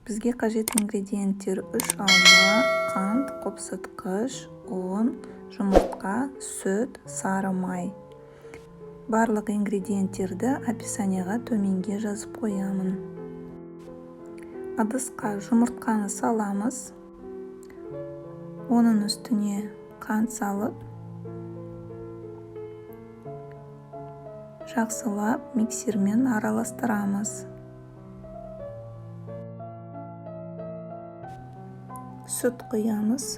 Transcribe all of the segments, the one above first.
Бізге қажет ингредиенттер: 3 алма, қант, қопсытқыш, ұн, жұмыртқа, сүт, сары май. Барлық ингредиенттерді описанияға төменге жазып қоямын. Ыдысқа жұмыртқаны саламыз, оның үстіне қант салып, жақсылап миксермен араластырамыз. Сүт құямыз,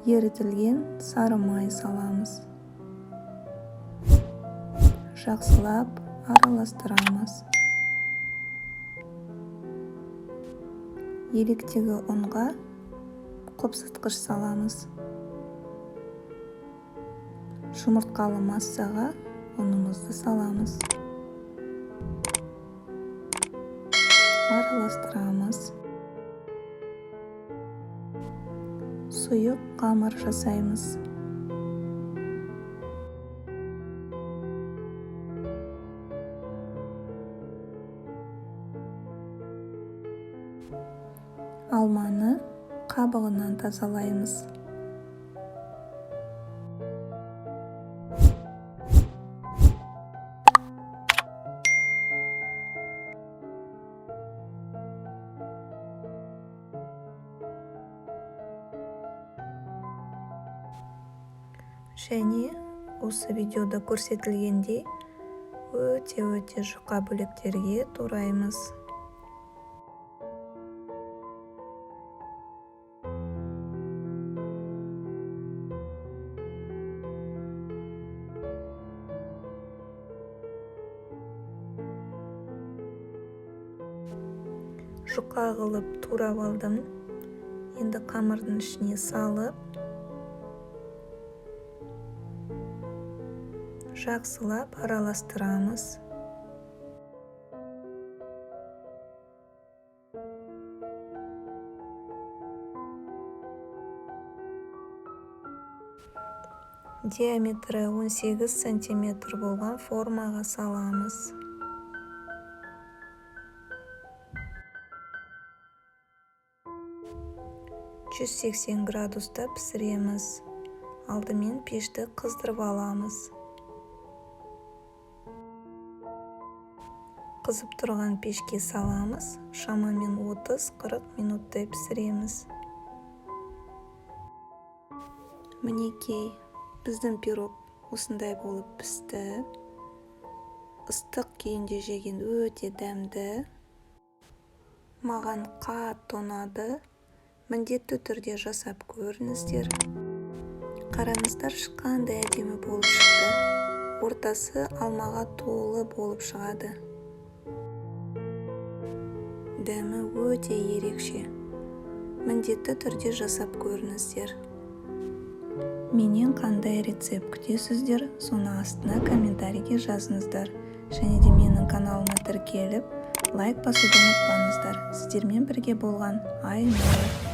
ерітілген сары май саламыз, жақсылап араластырамыз. Електегі ұнға қопсытқыш саламыз. Жұмыртқалы массаға ұнымызды саламыз. Араластырамыз. Сұйық қамыр жасаймыз. Алманы қабығынан тазалаймыз. Және осы видеода көрсетілгендей өте-өте жұқа бөліктерге тураймыз. Жұқа қылып турап алдым. Енді қамырдың ішіне салып, жақсылап араластырамыз. Диаметрі 18 сантиметр болған формаға саламыз. 180 градуста пісіреміз. Алдымен пешті қыздырып аламыз. Қызып тұрған пешке саламыз. Шамамен 30-40 минуттай пісіреміз. Мінекей, біздің пирог осындай болып пісті. Ыстық күйінде жеген өте дәмді. Маған қатты ұнады. Міндетті түрде жасап көріңіздер. Қараңыздаршы, қандай әдемі болып шықты. Ортасы алмаға толы болып шығады. Дәмі өте ерекше. Міндетті түрде жасап көріңіздер. Менен қандай рецепт күтесіздер, соны астына комментарийге жазыңыздар. Және де менің каналыма тіркеліп, лайк басуды ұмытпаңыздар. Сіздермен бірге болған Айнұр.